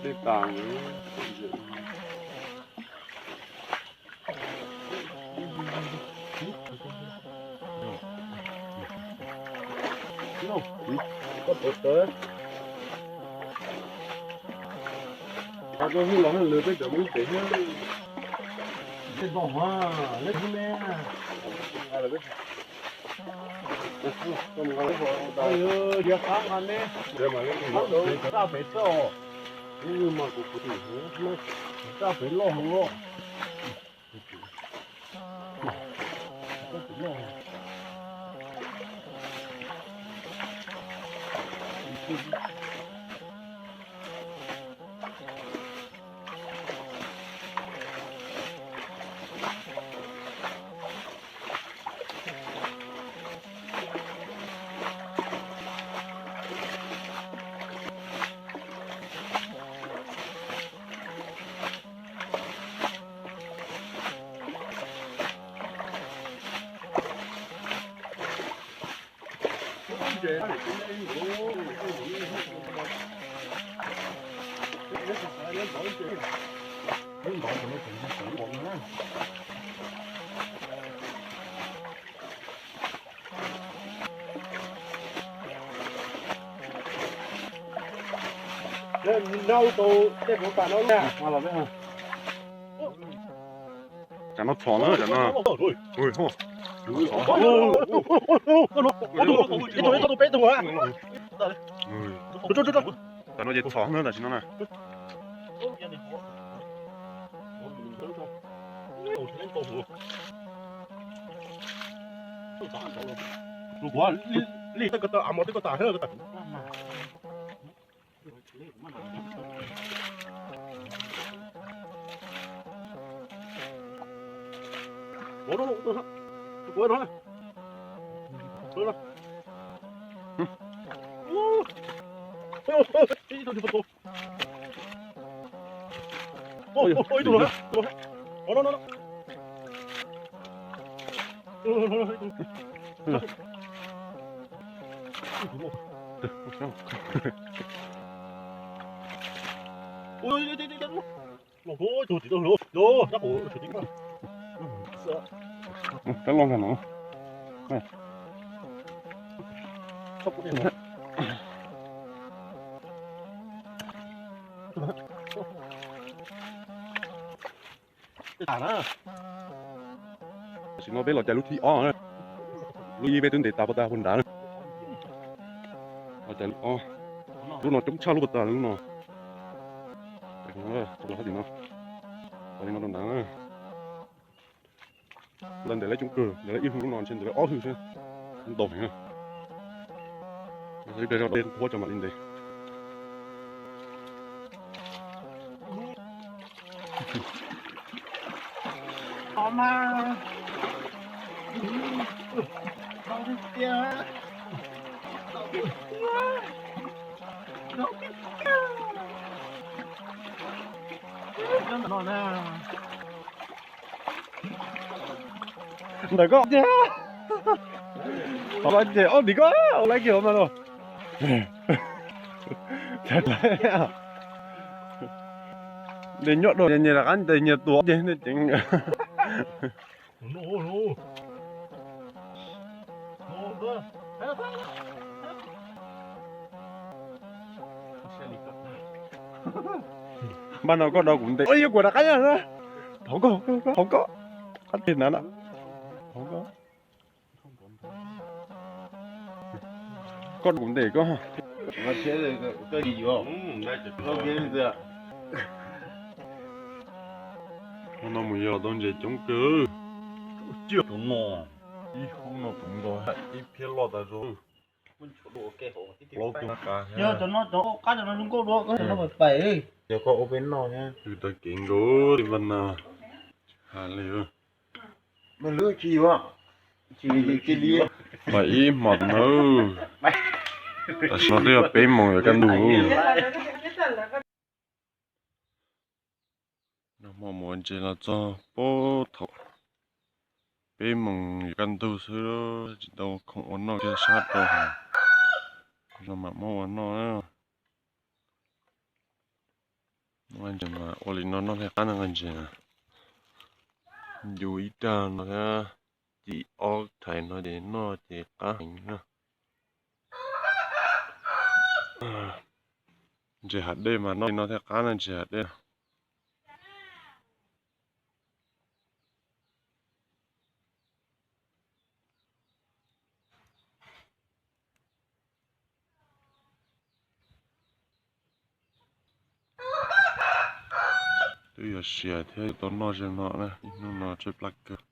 Dej tas. Koj pov tawv. Koj hu los lwm peb cov lub pem thiab. Tej nto mas leb hu me. Diav qab nqa ne. Raj pem txoj. Raj pem loj hauv. Nau tau tej kuv tas no na. Tsam no txhom na, tsam no. Tsam no ces txhom na, tam sim no na. Tab loj nkaus no. Tam sim no peb los cais lub thib ob na. Lub ib peb twb ntes tas puag ta puag nrad na. Los cais lub ob. Lub no coob tshaj lub puag ta lub no. Los hab tim no. Los li no rau nrad na. Lawv ntes lawv coob kawg, ntes lawv ib hlub lub no ntshe ntes lawv ob hwj xwb. Ntau heev na. Ib pliag zog dej huab tso mam li ntes. Ntawm koj tiag. Ob tim koj ua laib kiag mas no. Ntes nyuaj dua, nyias rov qab ntes nyias tus ces nej ceev. Npaj no koj do kuv ntes, yog kuv rov qab na. Thov koj, thov koj, qab tiag na, thov koj. Koj do kuv ntes koj. Hnub no mus yos tau ntses coob kawg. Tus no, ib hub no tus nkaus ib phiab loj tas zog. Yog cov no cov qab cov no zoo nkauj dua, koj cov no pais pais. Yog koj ua peb noj thiab. Tws tau kev nkaus li npaj na. Has li. Pais ib hmos nawb. Tam sim no twb yog peb moos yuav kaj ntug. Nag hmo mus ua ntses los txog pab thaum peb moos yuav kaj ntug xwb, tsis tau khoom ua noj kiag sab rau. Zoo mam muab ua noj. Nqaij ntses mas ua li no noj thiaj qab na, nqaij ntses na. Yus ib dag no thiab, cim ob thaiv no ces noj ces qab heev na. Ntses hav dej mas noj li no thiaj qab na, ntses hav dej. Twb yuav siav thiab yuav tau noj ze no na, ib hnub no tshaib plab kawg.